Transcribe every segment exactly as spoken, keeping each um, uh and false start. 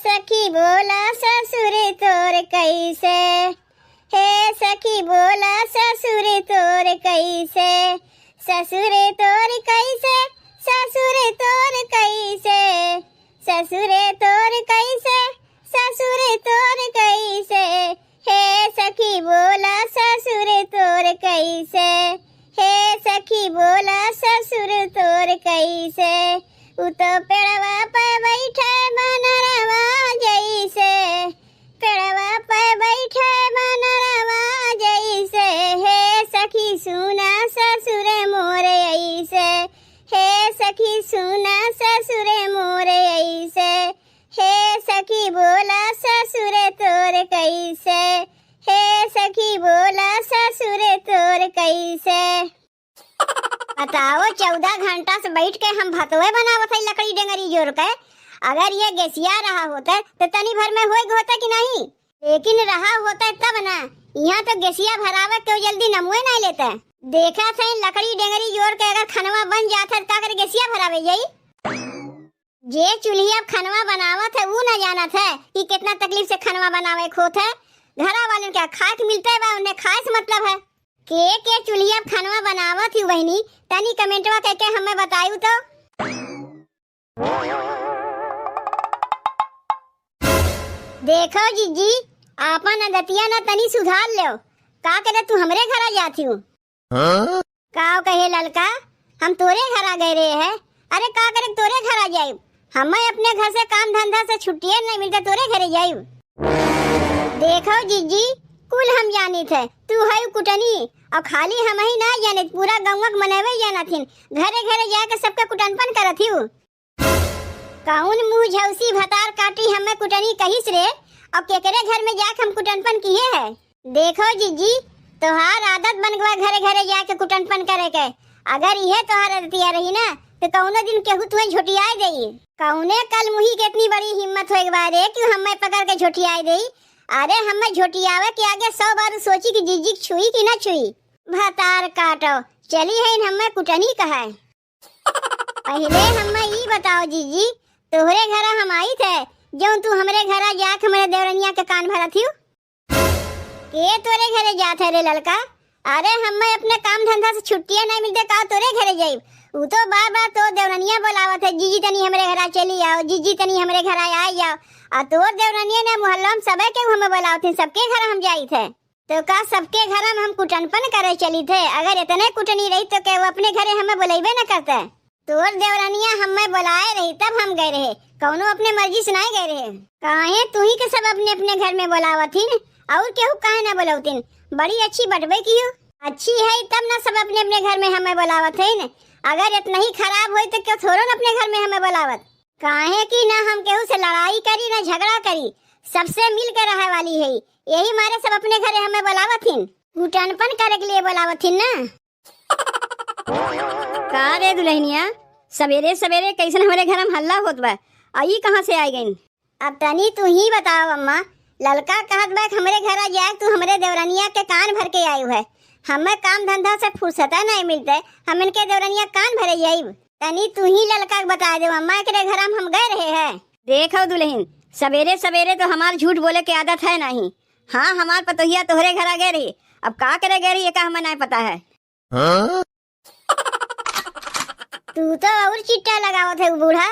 सखी बोला ससुर तोर कैसे, हे सखी बोला ससुर तोर कैसे, ससुर तोर कैसे, ससुर तोर कैसे, ससुर तोर कैसे, ससुर तोर कैसे, हे सखी बोला ससुर तोर कैसे, हे सखी बोला ससुर तोर कैसे। उ तो पेड़वा पे बैठे बनरवा जैसे, पेड़वा पे बैठे बनरवा जैसे, हे सखी सुना ससुर मोर ऐसे, हे सखी सुना ससुर मोर ऐसे, हे सखी बोला ससुर तोर कैसे, हे सखी बोला ससुर तोर कैसे। बताओ, चौदह घंटा से बैठ के हम भतवे बनावत है लकड़ी डेंगरी जोर के। अगर ये गैसिया रहा होता तो तनी भर में होए होता कि नहीं, लेकिन रहा होता तब ना। यहाँ तो गैसिया भरावे के जल्दी नमुए नहीं लेता। देखा थे लकड़ी डेंगरी जोर के अगर खनवा बन जात है तो का करे गैसिया भरावे जाई। जे चूल्ही अब खनवा बनावत है ऊ न जानत है कि कितना तकलीफ से खनवा बनावे के होत है। घरा वालन के खाए के मिलते बा, उन्हें खाए से मतलब है। के के चूल्ही अब खनवा बनावत ही बहिनी, तनी कमेंटवा करके हमें बतायू तो। देखो जीजी, आपन आदतिया ना तनी सुधार लो। का करे तू हमरे घरा जात हूँ? हाँ? काव कहे ललका, हम तोरे घरा गए रहे हैं। अरे का करे तोरे घरा जाइब? हमें अपने घर से काम धंधा से छुट्टिए नहीं मिलता, तोरे घरे जाइब? देखो जीजी, कुल हम जानित है, तू है कुटनी, और खाली हम ही ना जानित, पूरा गौवा के मनवे जानत हिन। घरे घरे जाके सबके कुटनपन करत ही। कौन मुँह झौसी भतार काटी हमें कुटनी कहिस रे, और केकरे घर में जाके हम कुटनपन किए है? देखो जीजी, तोहार आदत बन गवा घरे घरे जाके कुटनपन करे के। अगर इहे तोहार आदतिया रही ना, तो कौनो दिन केहू तुहे झोटियाए देई। कौने कल मुही के इतनी बड़ी हिम्मत होए के बा रे कि हमें पकड़ के झोटियाए देई? अरे हमें झोटियावे के आगे सौ बार सोची कि जीजी के छुई कि ना छुई। भतार काटो, चली है इन हमें कुटनी कहे। पहिले हम्मे ई बताओ जीजी, तोहरे घरा हम आई थे, जौन तू हमरे घरा जाके हमरे देवरनिया के कान भरत हियो? के तोरे घरे जात है रे ललका? अरे हम्मे अपने काम धंधा से छुट्टिया नहीं मिलते का तोरे घरे जाइब? उ तो बार बार तोर देवरनिया बोलावत है, जीजी तनी हमरे घरा चली आओ, जीजी तनी हमरे घरा आई जाओ। आ तोर देवरनिया ने मोहल्ला में सबे के हमें बोलावत है, सबके घर हम जाई थे। तो का सबके घर में हम कुटनपन करे चली थे? अगर इतने कुटनी रही तो के वो अपने घरे हमें बुलाइबे न करते? तोर देवरनिया हमें बुलाए रही तब हम गए रहे, कौनो अपने मर्जी से नहीं गए रहे। काहे तू ही के सब अपने अपने घर में बुलावत हिन और केहू काहे ना बुलावतिन? बड़ी अच्छी बटबे की हो। अच्छी है तब ना सब अपने अपने घर में हमें बुलावत है न। अगर इतना ही खराब होई तो क्यों थोड़ो न अपने घर में हमें बुलावत? काहे कि ना हम केहू से लड़ाई करी ना झगड़ा करी, सबसे मिल के रहे वाली है, यही मारे सब अपने घरे हमें बोलावत हिन, कुटनपन करे के लिए बोलावत हिन ना। का रे दुल्हनिया, सवेरे सवेरे कैसन हमरे घर में हल्ला होत बा? आ ई कहाँ से आ गइन? अब तनी तू ही बताओ अम्मा, ललका कहत बा कि हमरे घर आ जाए, तू हमरे देवरनिया के कान भर के आयु है। हमें काम धंधा से फुर्सत नहीं मिलते, हम इनके देवरनिया कान भरे जाइब? तनी तू ही ललका के बता दे अम्मा, एकरे घर में हम गए रहे हैं। देखो दुल्हन, सवेरे सवेरे तो हमार झूठ बोले के आदत है नहीं। हाँ, हमार पतोहिया तोहरे घरा गए रही, अब का करे गए रही, एका हमें नहीं पता है। हाँ? तू तो और चिट्टा लगावत है बूढ़ा,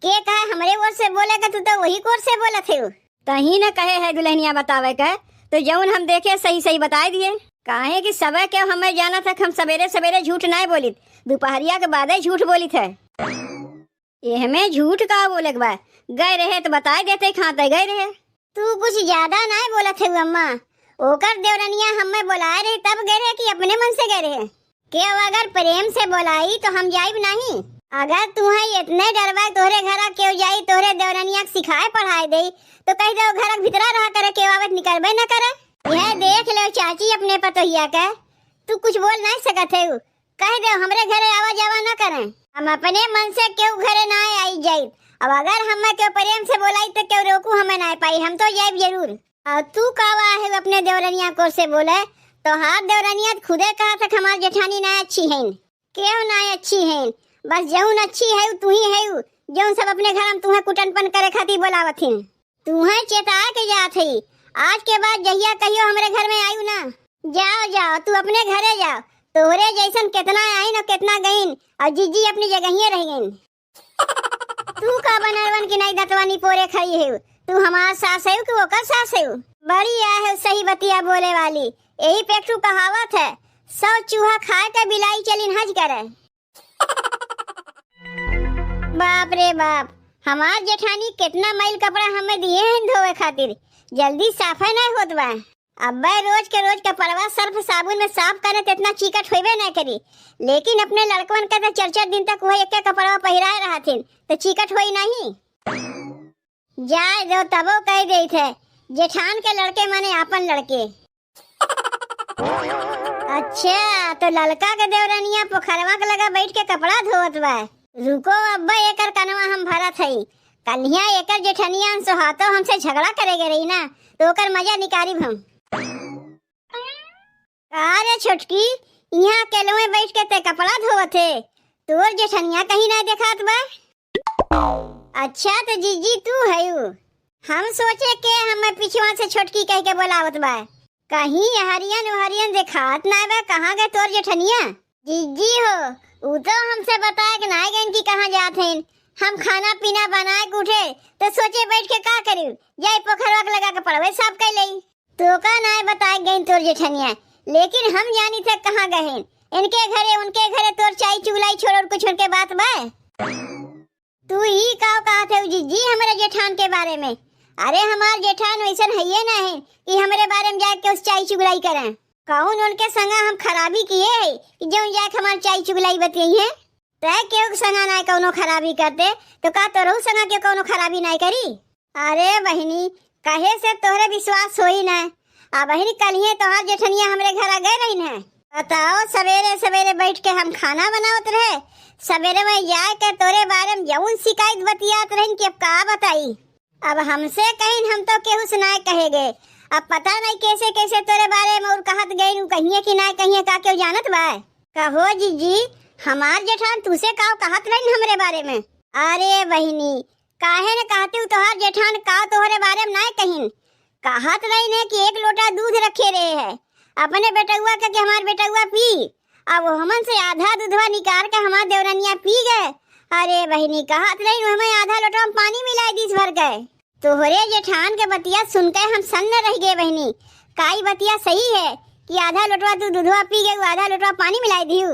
के कहा हमरे ओर से बोले का, तू तो वही कोर से बोलत है। तही न कहे है दुल्हनिया बतावे के, तो जौन हम देखे सही सही बताए दिए। काहे कि सबे के हमें जानत है कि हम सवेरे सवेरे झूठ नहीं बोलित, दोपहरिया के बादे झूठ बोलित है। एहमे झूठ का बोले के बा? गए रहे तो बताए देते, खाते गए रहे। तू कुछ ज्यादा नहीं बोलत है अम्मा। ओकर देवरनिया हमें बोलाए रहे तब गए रहे कि अपने मन से गए रहे? केव अगर प्रेम से बोलाई तो हम जाइब नहीं। अगर तुहे इतने डर बा तोहरे घरा केव जाई तोहरे देवरनिया के सिखाए पढ़ाए दे तो कह दे घर के भीतरा रहा करे, केव आवत निकलबे न करे। यह देख ले चाची अपने पतोहिया के, तू कुछ बोल नहीं सकत है। कह दे हमरे घरे आवा जावा न करें, हम अपने मन से केव घरे ना आई जाई। अब अगर हमें केव प्रेम से बोलाई तो केव रोकू हमें ना पाई, हम तो जाइब जरूर। और तू कावा है अपने देवरनिया कोर से बोले? तोहार देवरनिया तो खुदे कहा था कि हमार जेठानी ना अच्छी है। केव ना अच्छी है, बस जौन अच्छी है तू ही है, जौन सब अपने घर में तुम्हें कुटनपन करे खातिर बोलावत हैं। तुहैं चेता के जात हई, आज के बाद जहिया कहियो हमरे घर में आयु ना। जाओ, जाओ, तू अपने घरे जाओ। तोहरे जैसन केतना आइन और केतना गइन, और जिज्जी अपनी जगहिये रह गइन। तू का बनरवन की नाई दतवा निपोरे खड़ी हेउ? तू हमार सास हेउ कि ओकर सास हेउ? बड़ी आहे सही बतिया बोले वाली। यही पे एक ठू कहावत है, "सौ चूहा खाए के बिलाई चलिन हज करे।" बाप रे बाप, हमार जेठानी केतना मैल कपड़ा हमें दिए हैं धोवे खातिर, जल्दी साफे नहीं होत बा। अब्बे रोज के रोज कपड़वा सर्फ साबुन में साफ करे त एतना चिकट होइबे नहीं करी, लेकिन अपने लड़कवन के त चार चार दिन तक वही एके कपड़वा पहिराए रहथिन, त चिकट होई नहीं। जाए दो, तबो कह देत है, जेठान के लड़के माने आपन लड़के। अच्छा, तो ललका के देवरनिया पोखरवा के लगा बैठ के कपड़ा धोवत बा। रुको, अब्बे एकर कनवा हम भरत हई। कल्हिया एकर जेठनिया अनसोहातो हमसे झगड़ा करे गए रही ना, तो ओकर मजा निकारिब हम। का रे छोटकी, इहाँ अकेलवे बैठ के ते कपड़ा धोवत हे? तोर जेठनिया कहीं ना देखात बा? अच्छा, तो जिज्जी तू हयू। हम सोचे के हमें पिछवा से छोटकी कह के बोलावत बा। कहीं हरियन उहरियन देखात ना बा, कहाँ गए तोर जेठनिया? जिज्जी हो, उ तो हमसे बताए के ना गइन कि कहाँ जात हइन। हम खाना पीना बनाए के उठे, तो सोचे बैठ के का करी, जाए पोखरवा के लगा के पड़वे साफ कर लेई। तोका नाय बताए गइन तोर जेठनिया, लेकिन हम जानी थे कहाँ गहिन। इनके घरे, उनके घरे तोर चाई चुगलाई छोड़ और कुछ उनके बात बा? तू ई का कहत है जिज्जी हमरे जेठान के बारे में? अरे हमार जेठान वैसन हइये ना है कि हमरे बारे में जाके उस चाई चुगलाई करें। कौन उनके संगा हम खराबी किए है कि जो जाके हमार चाई चुगलाई बतियाई है? तै केहू के संगा नाय कौनो खराबी करते, तो का तोरहू संगा के कौनो खराबी नाय करी? अरे बहिनी, कहे से तोहरे विश्वास होई ना। आ बहिनी, कल्हिए तोहार जेठनिया हमरे घर आ गए रही है। बताओ, सवेरे सवेरे बैठ के हम खाना बनावत रहे, सवेरे में जाए के तोरे बारे में जौन शिकायत बतियात रही कि अब का बताई। अब हमसे कहिन, हम तो केहू से नाय कहे गए। अब पता नहीं कैसे कैसे तोरे बारे में और कहत गइन, उ कहिए कि नाय कहिए, का केहू जानत बा? कहो जिज्जी, हमार जेठान तुसे का कहत रही हमरे बारे में? अरे बहिनी, काहे न कहती हूँ, तोहार जेठान का तोहरे बारे में नाय कहिन। कहत रही ने कि एक लोटा दूध रखे रहे है, अपने बेटउआ के कि हमार बेटउआ पी। अब हमन से आधा दूधवा निकाल के हमार देवरनिया पी गए। अरे बहिनी, कहत रही हमें आधा लोटवा में पानी मिलाई दीस भर के। तोहरे जेठान के बतिया सुन के हम सन्न रह गए बहिनी। काई बतिया सही है कि आधा लोटवा तू दूधवा पी गयू, आधा लोटवा पानी मिलाई दियू?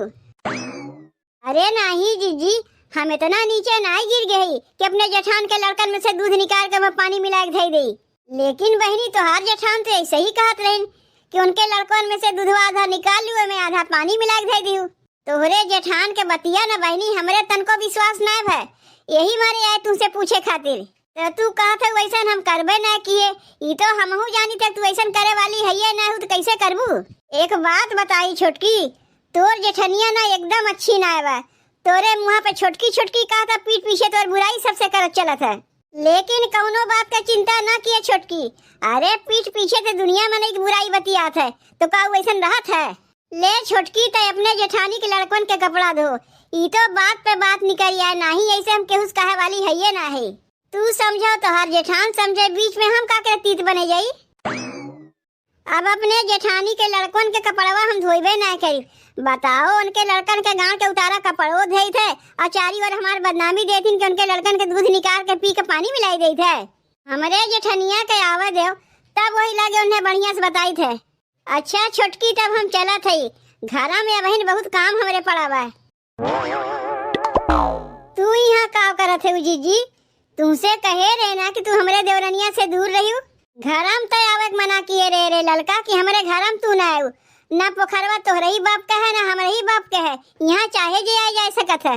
अरे नाही जिज्जी, हम इतना नीचे नाही गिर गए कि अपने जेठान के लड़कन में से दूध निकाल के मैं पानी मिला के धई देई। लेकिन बहिनी, तोहार जेठान तो ऐसे ही कहत रहिन कि उनके लड़कन में से दूधवा आधा निकाल लियो, मैं आधा पानी मिला के धई दियो। तोहरे जेठान के बतिया न बहिनी, हमरे तनको विश्वास ना भय, यही मारे आए तुमसे पूछे खातिर। तो तू कहत है वैसन हम करबे ना किए, ई तो हमहू जानी थे तू ऐसन करे वाली है ये ना हो तो कैसे करबू? एक बात बताई छोटकी, तोर जेठनिया ना एकदम अच्छी ना बा। तोरे मुँह पे छोटकी छोटकी कहता, पीठ पीछे तोर बुराई सबसे करत चलत है। लेकिन कौनो बात का चिंता ना किए छोटकी, अरे पीठ पीछे तो दुनिया में नहीं बुराई बतियात है, तो का वैसन रहत है? ले छोटकी, तै अपने जेठानी के लड़कन के कपड़ा धो, ई तो बात पे बात निकल आए, नाही ऐसे हम केहू से कहे वाली है ये ना है। तू समझो, तोहार जेठान समझे, बीच में हम का के तीत बने जाई? अब अपने जेठानी के लड़कन के कपड़वा हम धोइबे ना करी। बताओ, उनके लड़कन के गांव के उतारा कपड़ो धोई थे और चारी ओर हमार बदनामी देथिन कि उनके लड़कन के दूध निकाल के पी के पानी मिलाई देई थे। हमरे जेठनिया के आवे देव, तब वही लगे उन्हें बढ़िया से बताई थे। अच्छा छोटकी, तब हम चलत हई, घरा में अबहिन बहुत काम हमरे पड़ा बा। तू यहाँ का करत है जिज्जी? तुमसे कहे रहे ना कि तू हमरे देवरनिया से दूर रहियो। घरम तय आवे के मना किए रहे रे ललका कि हमरे घरम तू ना आऊ, ना पोखरवा तोहरे ही बाप के है ना हमरे ही बाप के है, यहाँ चाहे जे आए जा सकत है।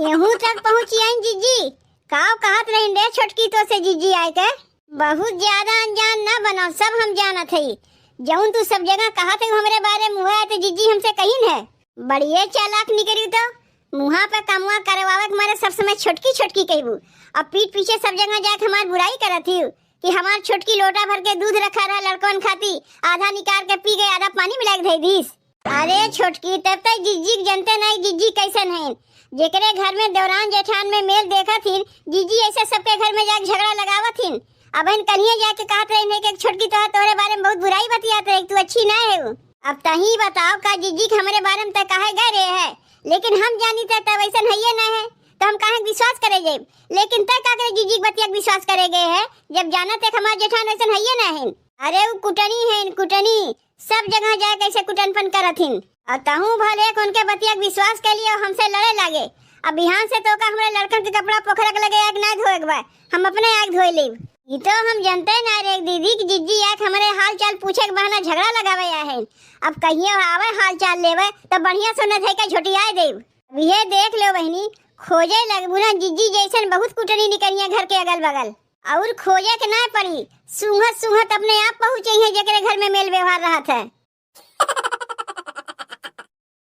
यहूँ तक पहुँची आइन जिज्जी, काव कहत रहिन रे छोटकी तो से जिज्जी आए के? बहुत ज्यादा अनजान ना बनाओ, सब हम जानत हई। जौन तू सब जगह कहत है हमरे बारे में, उहे तो जिज्जी हमसे कहिन है। बढ़िए चालाक निकरी तो, मुँहा पे कमवा करवावे के मारे सब समय छोटकी छोटकी कहबू, अब पीठ पीछे सब जगह जाके हमार बुराई करत ही कि हमार छोटकी लोटा भर के दूध रखा रहा लड़कन खाती, आधा निकाल के पी गए, आधा पानी मिला के धई दीस। अरे छोटकी, तब तक जिज्जी के जनते नहीं, जिज्जी कैसन है। जेकरे घर में देवरान जेठान में मेल देखत हिन, जीजी ऐसे सबके घर में जाके झगड़ा लगावत हिन। अबहिन कनिये जाके कहत रहिन है कि एक छोटकी तोहर तोहरे बारे में बहुत बुराई बतियात रही, तू अच्छी ना है वो। अब तही बताओ का जीजी के हमरे बारे में तय काहे गए रहे है, लेकिन हम जानी तय तब ऐसन हइये ना है, तो हम काहे के विश्वास करे जाए? लेकिन तय का करे जीजी के बतिया के विश्वास करे गए है, जब जानत है कि हमार जेठान ऐसन हइये ना है। अरे वो कुटनी है, कुटनी, सब जगह जाए कैसे कुटनपन करत हिन। और तहूँ भले एक उनके बतिया के विश्वास कर लियो, हमसे लड़े लागे। अब बिहान से तो का हमरे लड़कन के कपड़ा पोखरा के लगे आग ना धोए के बा, हम अपने आग धोए लेब। ई तो हम जनते ना रे दीदी कि जिज्जी आके हमरे हाल चाल पूछे के बहाना झगड़ा लगावे आए हैं। अब कहियो आवे हाल चाल लेवे तो बढ़िया सोना धई के झोटियाए देब। अब ये देख लो बहिनी, खोजे लगबू ना जिज्जी जैसन बहुत कुटनी निकलिए घर के अगल बगल। और खोजे के ना पड़ी, सूंघत सूंघत अपने आप पहुँचे हैं जेकरे घर में मेल व्यवहार रहत है।